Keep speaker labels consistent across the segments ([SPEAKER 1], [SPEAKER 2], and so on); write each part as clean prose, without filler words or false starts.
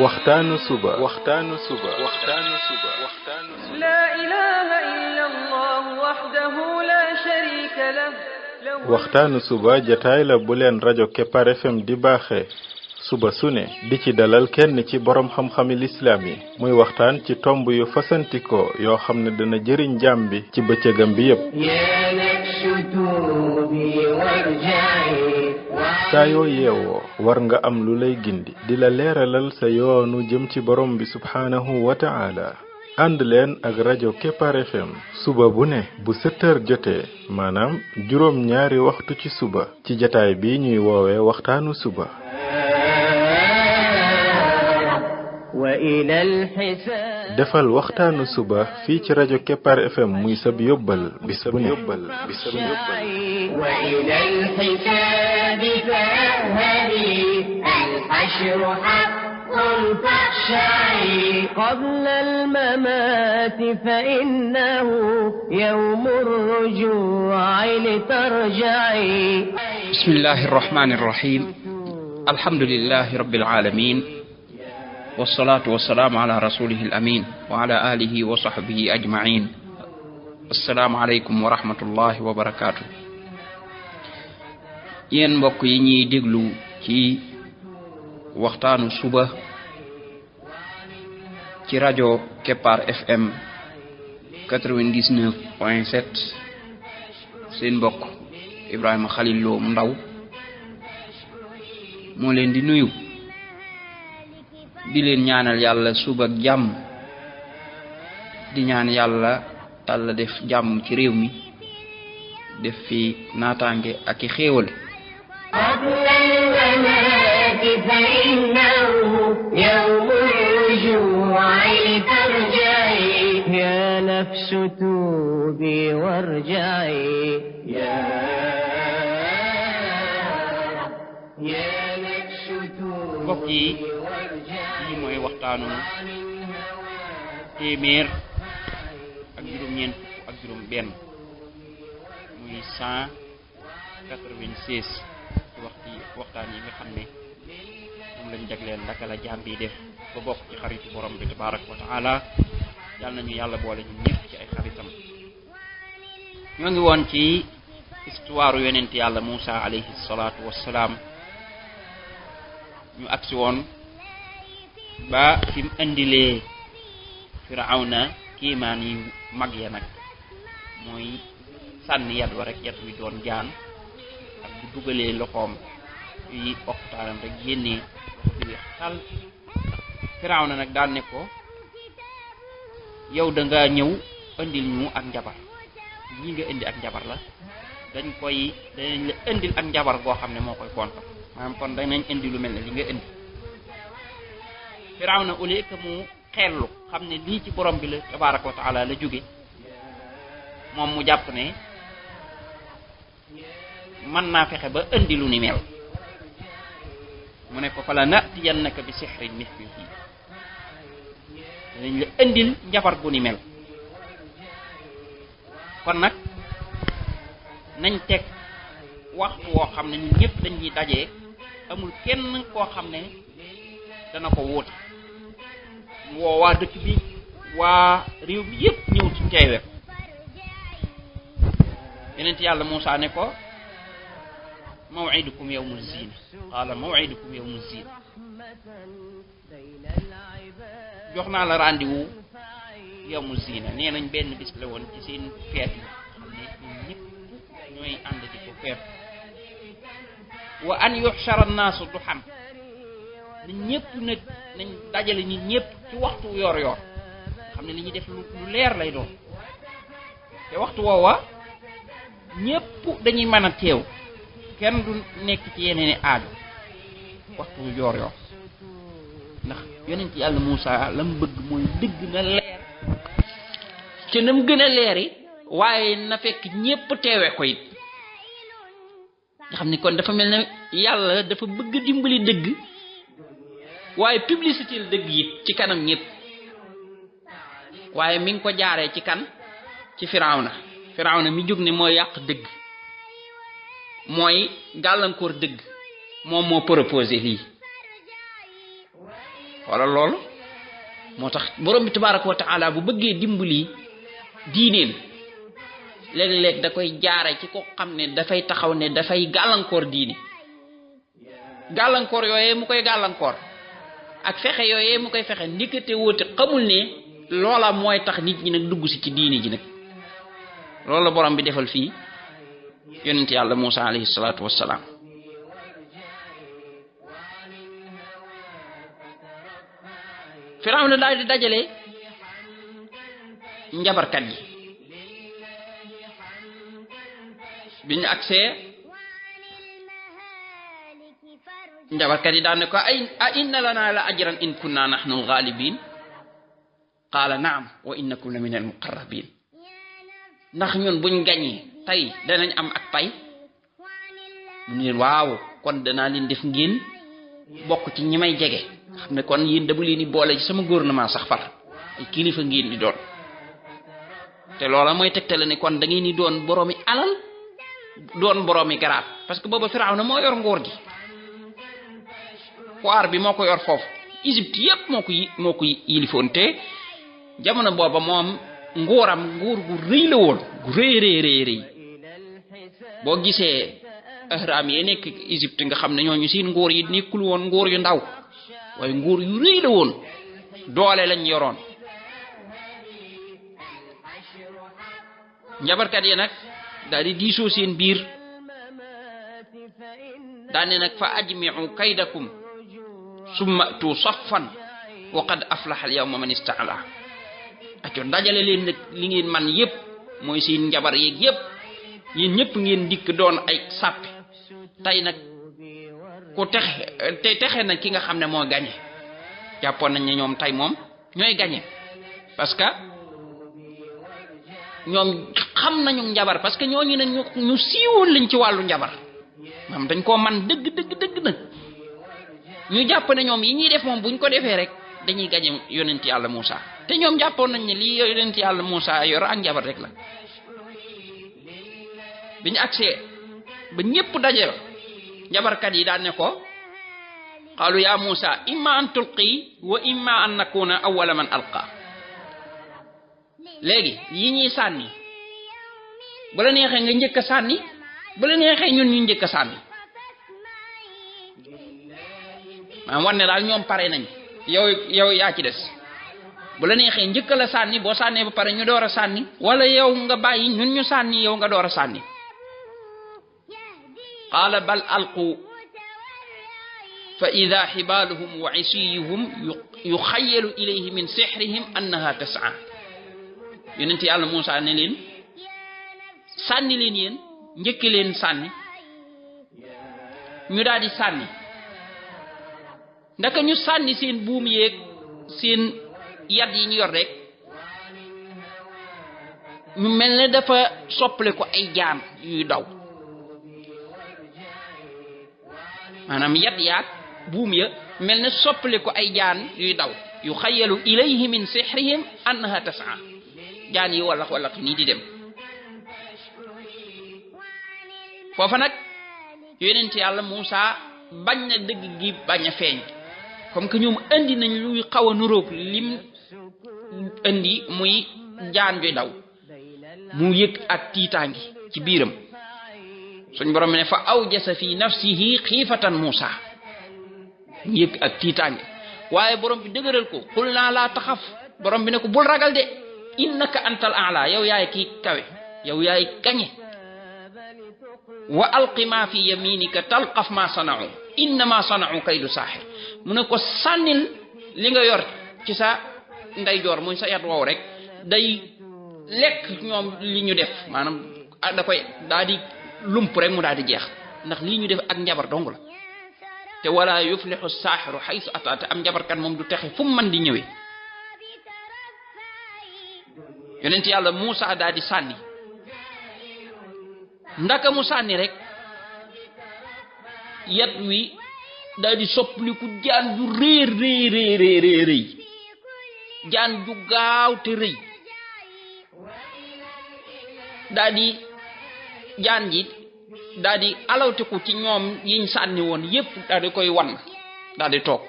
[SPEAKER 1] waxtaanu suba
[SPEAKER 2] لا إله إلا الله وحده لا شريك له
[SPEAKER 1] waxtaanu suba jataay la bu leen rajo Kepar FM di baaxee suba su ne di ci dalal kenn ci borom xam-xami lislaam yi muy waxtaan ci tomb yu fasantikoo yoo xam ne dana jëriñ jaam bi ci bëccëgam bi yépp saa yoo yeewoo war nga am lu lay gindi di la leeralal sa yoonu jëm ci borom bi subhaanahu wa ta'ala ànd leen ak rajo Kepar FM suba bu ne bu 7 heures jotee maanaam juróom ñaari waxtu ci suba ci jataay bi ñuy woowee waxtaanu suba defal waxtaanu suba fii ci rajo Kepar FM muy sab yóbbal bis bu ne
[SPEAKER 2] قبل الممات فإنه يوم الرجوع لترجعي
[SPEAKER 3] بسم الله الرحمن الرحيم الحمد لله رب العالمين والصلاة والسلام على رسوله الأمين وعلى آله وصحبه أجمعين السلام عليكم ورحمة الله وبركاته yéen mbokk yi ñuy déglu ci waxtaanu suba ci rajo Kepar FM 99.7 seen mbokk Ibrahima Khalil Lo mu ndaw moo leen di nuyu di leen ñaanal yàlla suba ak jàmm di ñaan yàlla Yàlla def jàmm ci réew mi def fi naataange ak i xéewal
[SPEAKER 2] فإنه يوم الرجوع لترجعي يا نفس توبي وارجعي يا نفس توبي
[SPEAKER 3] yi mooy waxtaanu téeméer ak juróom-ñeent ak juróom-benn muy 196 ci waxtaan yi nga xam ne moom lañ jagleel naka la jaam bi def ba bokk ci xaritu borom bi tabaaraka wa taala yàlla nañu yàlla boole ñu ñëpp ci ay xaritam ñoo ngi woon ci histoire yonent yàlla Muusa alayhi salaatu wassalaam ñu agsi woon ba fi mu indilee Firawna kiimaan yi mag ya nag mooy sànni yat wa rek yat wi doon jaan ak bu dugalee loxoom yi oqtaaram rek génnee loxo bi weex tàll Firawna nag daan ne ko yow da nga ñëw indil ñu ak njabar lii nga indi ak njabar la danañ la indil ak njabar goo xam ne moo koy konta maanaam kon danañ indi lu mel ne li nga indi Firawna au lieu que mu xellu xam ne lii ci borom bi la tabaaraka wa taala la jóge moom mu jàpp ne mën naa fexe ba indi lu ni mel mu ne ko fala natiyannaka bi sihrin mithlihi danañ la indil njabar gu ni mel kon nag nañ teg waxtu woo xam ne ñun ñëpp dañuy dajee amul kenn koo xam ne dana ko wóote woo waa dëkk bi waa réew bi yëpp ñëw ci teewe ko yonent yàlla Muusaa ne ko maw'idukum yawmuz zina qala maw'idukum yawmuz zina jox naa la rendez-vous yawmuz zina nee nañ benn bis la woon ci seen feet yi xam ne ñun ñëpp ñooy ànd di ko feet wa an yuhshara an-naasu duhan nit ñëpp nag nañ dajale nit ñëpp ci waxtu yor yor xam ne li ñuy def lu leer lay doon te waxtu woowa ñëpp dañuy mën a teew kenn du nekk ci yeneen aaju waxtu yor yor ndax yonent yàlla Muusaa la mu bëgg mooy dëgg na leer ci na mu gën a leeri waaye na fekk ñëpp teewe ko it nga xam ni kon dafa mel ne yàlla dafa bëgg dimbali dëgg waaye publicité la dëgg it ci kanam ñëpp waaye mi ngi ko jaaree ci kan ci Firawna mi jóg ne mooy yàq dëgg mooy gàllankoor dëgg moom moo proposé lii wala loolu moo tax borom bi tabaraka wa taala bu bëggee dimbali diineem léeg-léeg da koy jaare ci ko xam ne dafay taxaw ne dafay gàllankoor diine gàllankoor yooyee mu koy gàllankoor ak fexe yooyee mu koy fexe ndikate wóote xamul ne loola mooy tax nit ñi nag dugg si ci diine ji nag loolu la borom bi defal fii yonent yàlla Muusa alayhi salaatu wassalaam Firawna daal di dajale njabarkat yi biñu agsee njabarkat yi daan ne ko a inna lana la ajran in kunna nahnu al-ghalibin qaala naam wa innakum la min al-muqarrabin ndax ñun buñ gañee tey danañ am ak pay mu ne waaw kon danaa leen def ngeen bokk ci ñi may jege xam ne kon yéen dama leen di boole ci sama gouvernement sax far ay kilifa ngeen di doon te loola mooy tegtale ne kon da ngeen di doon boroomi alal doon boroomi garaat parce que booba Firawna moo yor nguur gi pouvoir bi moo ko yor foofu Égypte yépp moo ko yilifoon te jamono booba moom nguuram nguur gu rëy la woon gu rëy boo gisee ahram yi nekk Égypte nga xam ne ñooñu seen nguur yi nekkul woon nguur yu ndaw waaye nguur yu rëy la woon doole lañ yoroon njabarkat yi nag daal di diisoo seen biir daane nag fa ajmi'u kaydakum summa tu saffan wa qad aflaha al-yawma man ista'la aco dajale leen nag li ngeen man yépp mooy seen njabar yeeg yépp yéen ñëpp ngeen dikk doon ay sàppi tey nag ku texe na ki nga xam ne moo gañe jàppoon nañ ne ñoom tey moom ñooy gañe parce que ñoom xam nañu njabar parce que ñooñu ne ñu siiwoon lañ ci wàllu njabar maanaam dañ koo man dëgg nag ñu jàpp ne ñoom yi ñuy def moom buñ ko defee rek dañuy gañe yonent yàlla Muusa te ñoom jàppoon nañ ne lii yonent yàlla Muusa yor ak njabar rek la biñu agsee ba ñépp daje njabarkat yi daan ne ko qaalu ya Muusa imma an tulqi wa imma an nakuna awwala man alqa léegi yi ñuy sànni bu la neexee nga njëkk a sànni bu la neexee ñun ñu njëkk a sànni maanaam war ne daal ñoom pare nañ yow yaa ci des bu la neexee njëkk la sànni boo sànnee ba pare ñu door a sànni wala yow nga bàyyi ñun ñu sànni yow nga door a sànni qaala bal alqu fa ida xibaaluhum wa isiyuhum yuxayyalu ilayhi min sihrihim annaha tas'a yonent yàlla Muusa ne leen sànni leen yéen njëkk leen sànni ñu daal di sànni ndaka ñu sànni seen buum yeeg seen yat yi ñu yor rek ñu mel ne dafa soppale ko ay jaan yuy daw maanaam yat yaag buum ya mel ne soppale ko ay jaan yuy daw yu xayyalu ilayhi min sihrihim annaha tas'a jaan yi wala nii di dem foofa nag yonent yàlla Muusa bañ na dëgg gi bañ a feeñ comme que ñoom andi nañ luy xaw a nuróog lim andi muy jaan juy daw mu yëg ak tiitaangi ci biiram suñ borom ne fa awjasa fi nafsihi xiifatan Muusa mu yëg ak tiitaangi waaye borom bi dëgëral ko qul naa laa taxaf borom bi ne ko bul ragal de innaka antal a'la yow yaay kii kawe yow yaay gañe wa alqi ma fi yaminika talqaf ma sana'u innama sana'u kaydu saaxir mu ne ko sànnil li nga yor ci sa ndeyjoor muy sa yat wow rek day lekk ñoom li ñu def maanaam da koy daal di lump rek mu daal di jeex ndax lii ñu def ak njabar dong la te wala yuflihu saaxiru xaysu ataate am njabarkat moom du texe fu mu mën di ñëwee yonent yàlla Muusa daal di sànni ndaka mu sànni rek yat wi daal di soppaliku jaan ju rëy jaan ju gaaw te rëy daal di jaan ji daal di alawteku ci ñoom yiñ sànni woon yépp daal di koy wan daal di toog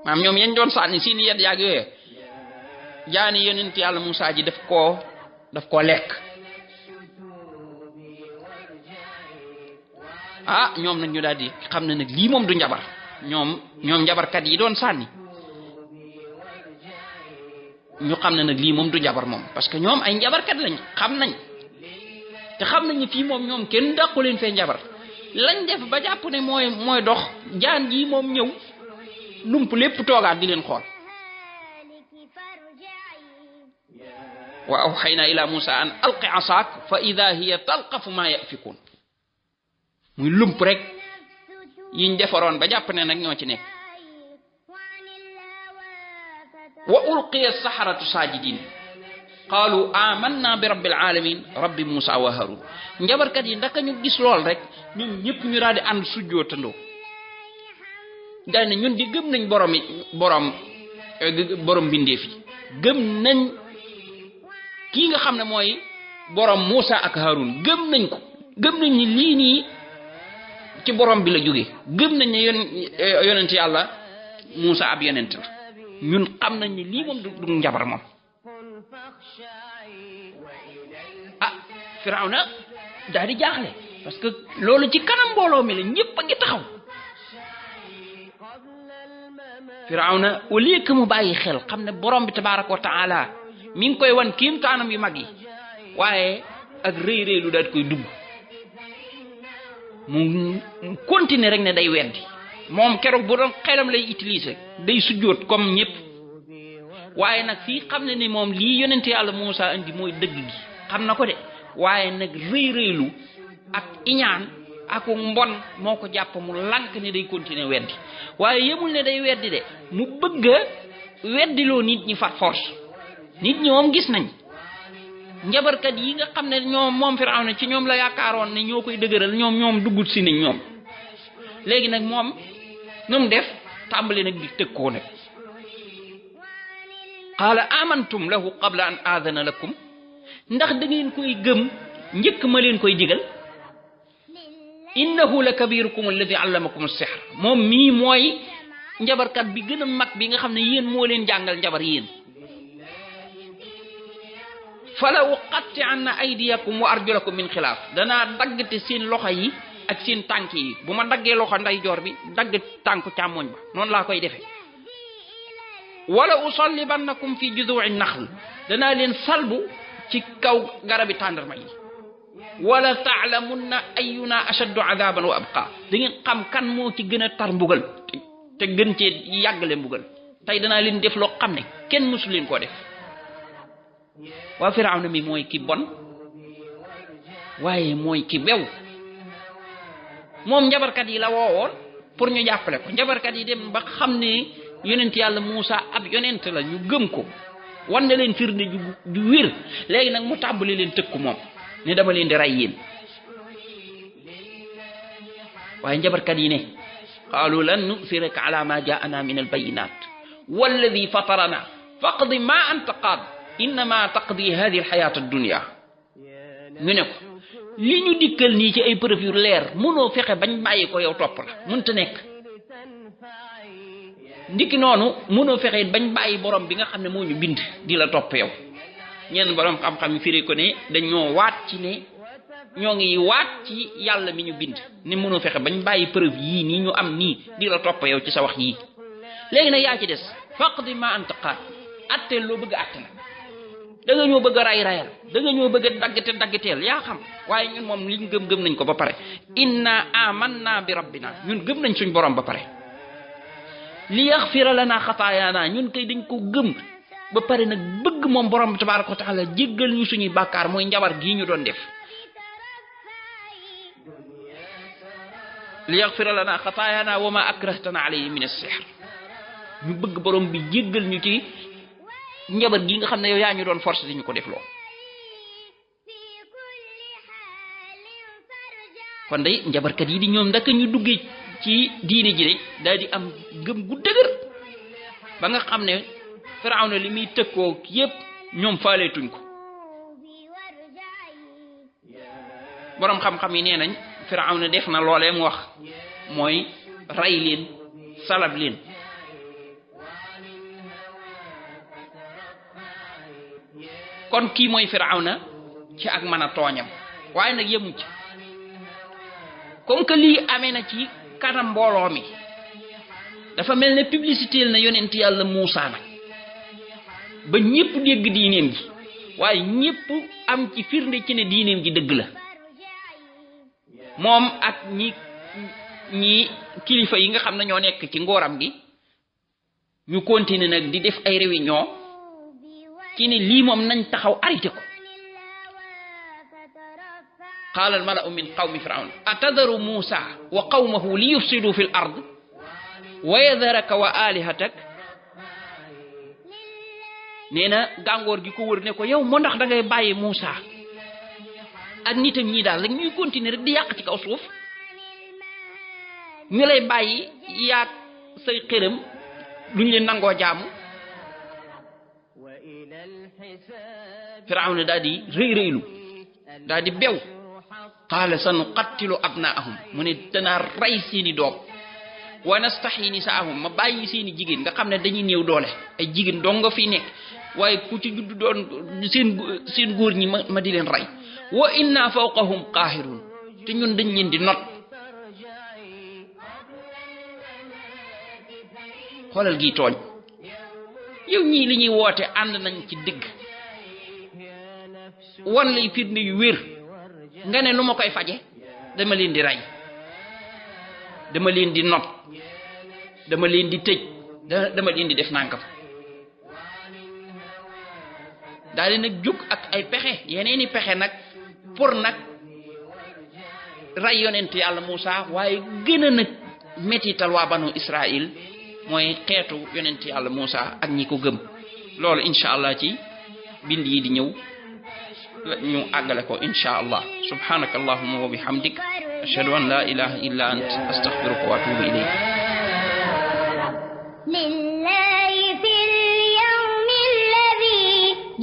[SPEAKER 3] maam ñoom yañ doon sànni seen yet yaag yooyu jaani yonent yàlla Moussa ji daf koo lekk. ah ñoom nag ñu daal di xam ne nag lii moom du njabar ñoom njabarkat yi doon sànni ñu xam ne nag lii moom du njabar moom parce que ñoom ay njabarkat lañ xam nañ te xam nañ ne fii moom ñoom kenn dàqu leen fee njabar lañ def ba jàpp ne mooy dox jaan ji moom ñëw lump lépp toogaat di leen xool. wa awxayna ila Musa an alqi asaak fa ida hiya talqafu ma yafikun muy lump rek yiñ defaroon ba jàpp ne nag ñoo ci nekk. wa ulqiya saharatu sajidin qaalu amanna bi rabbil alamin rabbi Musa wa Harun njabarkat yi ndaka ñu gis lool rek ñun ñëpp ñu daal di ànd sujjootandoo daal ne ñun di gëm nañ borom bindeef yi gëm nañ kii nga xam ne mooy borom Musa ak Harun gëm nañ ko gëm nañ ni lii nii ci borom bi la jóge gëm nañ ne yonent yàlla Musa ab yonent la ñun xam nañ ni lii moom du njabar moom. ah Firawna daal di jaaxle parce que loolu ci kanam mbooloo mi la ñëpp a ngi taxaw. Firawna au lieu que mu bàyyi xel xam ne borom bi tabaaraka wa taala mi ngi koy wan kiimtaanam yu mag yi waaye ak rëy lu daal koy dugg mu continuer rek ne day weddi moom keroog bu doon xelam lay utiliser day sujjóot comme ñëpp waaye nag fii xam ne ni moom lii yonent yàlla Muusa indi mooy dëgg gi xam na ko de waaye nag rëylu ak iñaan ak mbon moo ko jàpp mu lànk ne day continuer weddi waaye yemul ne day weddi de mu bëgg a weddiloo nit ñi far force nit ñi moom gis nañ njabarkat yi nga xam ne ñoom moom Firawna ci ñoom la yaakaaroon ne ñoo koy dëgëral ñoom duggut si nañ ñoom léegi nag moom nu mu def tàmbali nag di tëkkoo nag qaala amantum lahu qabla an aadana lakum ndax da ngeen koy gëm njëkk ma leen koy digal innahu la kabirukum alladi allamakum as-sihr moom mii mooy njabarkat bi gën a mag bi nga xam ne yéen moo leen jàngal njabar yéen fala uqatti'anna aydiyakum wa arjulakum min xilaaf danaa daggate seen loxo yi ak seen tànk yi bu ma daggee loxo ndeyjoor bi dagg tànku càmmoñ ba noonu laa koy defee wala usallibannakum fi judu'i naxl danaa leen salbu ci kaw garabi tàndarma yi wala ta'lamunna ayyuna ashaddu adaban wa abqa da ngeen xam kan moo ci gën a tar mbugal te gën cee yàggale mbugal tey danaa leen def loo xam ne kenn mësu leen koo def waa Firawna mi mooy ki bon waaye mooy ki bew moom njabarkat yi la woowoon pour ñu jàppale ko njabarkat yi dem ba xam ne yonent yàlla Muusa ab yonent la ñu gëm ko wan na leen firnde ju wér léegi nag mu tàmbali leen tëkku moom ne dama leen di rey yéen waaye njabarkat yi ne qaalu lan nu'thiraka ala ma ja'ana min al-bayyinat walladhi fatarana faqdi ma anta qaad innama taqdi hadhihi al-hayat ad-dunya ñu ne ko li ñu dikkal nii ci ay preuve yu leer mënoo fexe bañ bàyyi ko yow topp la mënta nekk ndiki noonu mënoo fexe bañ bàyyi borom bi nga xam ne moo ñu bind di la topp yow ñenn borom xam-xam yi firi ko ne dañoo waat ci ne ñoo ngi waat ci yàlla mi ñu bind ne mënoo fexe bañ bàyyi preuve yii nii ñu am nii di la topp yow ci sa wax yii léegi nag yaa ci des faqdi ma anta qaad atteel loo bëgg a atte nag da nga ñoo bëgg a rayal da nga ñoo bëgg a daggateel yaa xam waaye ñun moom liñ gëm nañ ko ba pare inna amanna bi rabbina ñun gëm nañ suñ borom ba pare li yaxfira lana xataayaana ñun kay dañ ko gëm ba pare nag bëgg moom borom bi tabaaraka wa taala jéggal ñu suñuy bàkkaar mooy njabar gii ñu doon def li yaxfira lana xataayaana wa ma akrahtana alayhi min as-sihr ñu bëgg borom bi jéggal ñu ci njabar gi nga xam ne yow yaa ñu doon force di ñu ko def loo kon day njabarkat yi di ñoom ndaka ñu duggee ci diine ji rek daal di am gëm gu dëgër ba nga xam ne Firawna li muy tëkkoo yépp ñoom faaleetuñ ko borom xam-xam yi nee nañ Firawna def na loolee mu wax mooy rey leen salab leen kon kii mooy Firawna ci ak mën a tooñam waaye nag yemu ci comme que lii amee na ci kanam mbooloo mi dafa mel ne publicité na yonent yàlla Muusa nag ba ñépp dégg diineem ji waaye ñépp am ci firnde ci ne diineem ji dëgg la moom ak ñi kilifa yi nga xam ne ñoo nekk ci ngóoram gi ñu continuer nag di def ay réunion ci ne lii moom nañ taxaw arrêté ko qaala al mala'u min qawmi firawna atadaru Muusa wa qawmahu li yufsidu fi l ard wa yadharaka wa alihatak nee na gàngoor gi ko wër ne ko yow moo ndax da ngay bàyyi Muusa ak nitam ñii daal rek ñuy continuer rek di yàq ci kaw suuf ñu lay bàyyi yaag say xërëm duñ leen nangoo jaamu Firawna daal di rëy-rëylu daal di bew qaala sanuqattilu abnaahum mu ne danaa rey seeni doom wa nastaxyi nisaahum ma bàyyi seeni jigéen nga xam ne dañuy néew doole ay jigéen dong nga fi nekk waaye ku ci judd doon seen góor ñi ma di leen rey wa inna fawqahum qaahirun te ñun dañ leen di not xoolal gi tooñ yow ñii li ñuy woote ànd nañ ci dëgg wan lay firnde yu wér nga ne lu ma koy faje dama leen di rey dama leen di not dama leen di tëj dama leen di def nànkam daal di nag jóg ak ay pexe yeneeni pexe nag pour nag rey yonent yàlla Muusa waaye gën a nag mettital waa banu Israël mooy xeetu yonent yàlla Muusa ak ñi ko gëm loolu incha allah ci bind yi di ñëw ñu àggale ko incha allah subhanaka allahumma wa bihamdik ashhadu an la ilaha illa ant astaghfiruka wa atubu ilayk
[SPEAKER 4] lillahi fil yawmi alladhi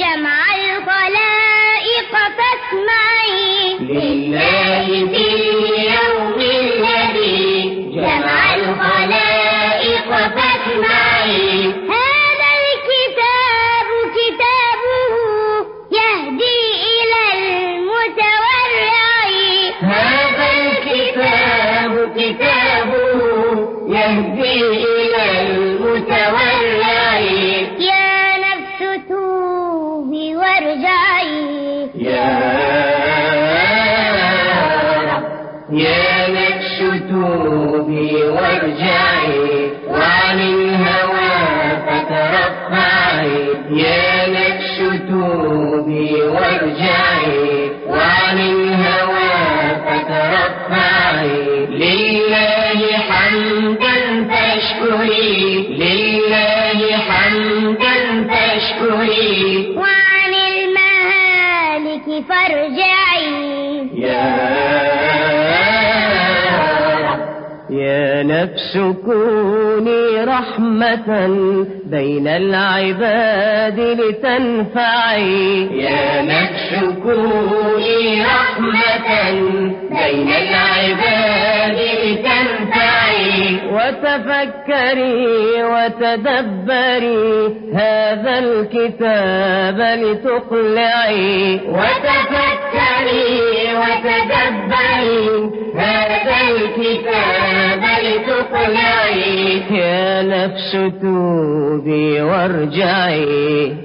[SPEAKER 4] jama'a al-khalaiq fasma'i lillahi fil yawmi alladhi jama'a al-khalaiq fasma'i hadha al-kitab kitabuhu yahdi يهدي إلى المتورع يا نفس توبي وارجعي يا نفس توبي وارجعي وعن الهوى فترفعي يا نفس توبي وارجعي وعن الهوى فترفعي لله حمدا فاشكري لله حمدا فاشكري وعن المهالك فارجعي يا نفس كوني رحمة بين العباد لتنفعي يا نفس كوني رحمة بين العباد لتنفعي وتفكري وتدبري هذا الكتاب لتقلعي وتفكري وتدبري هذا الكتاب لتقلعي يا نفس توبي وارجعي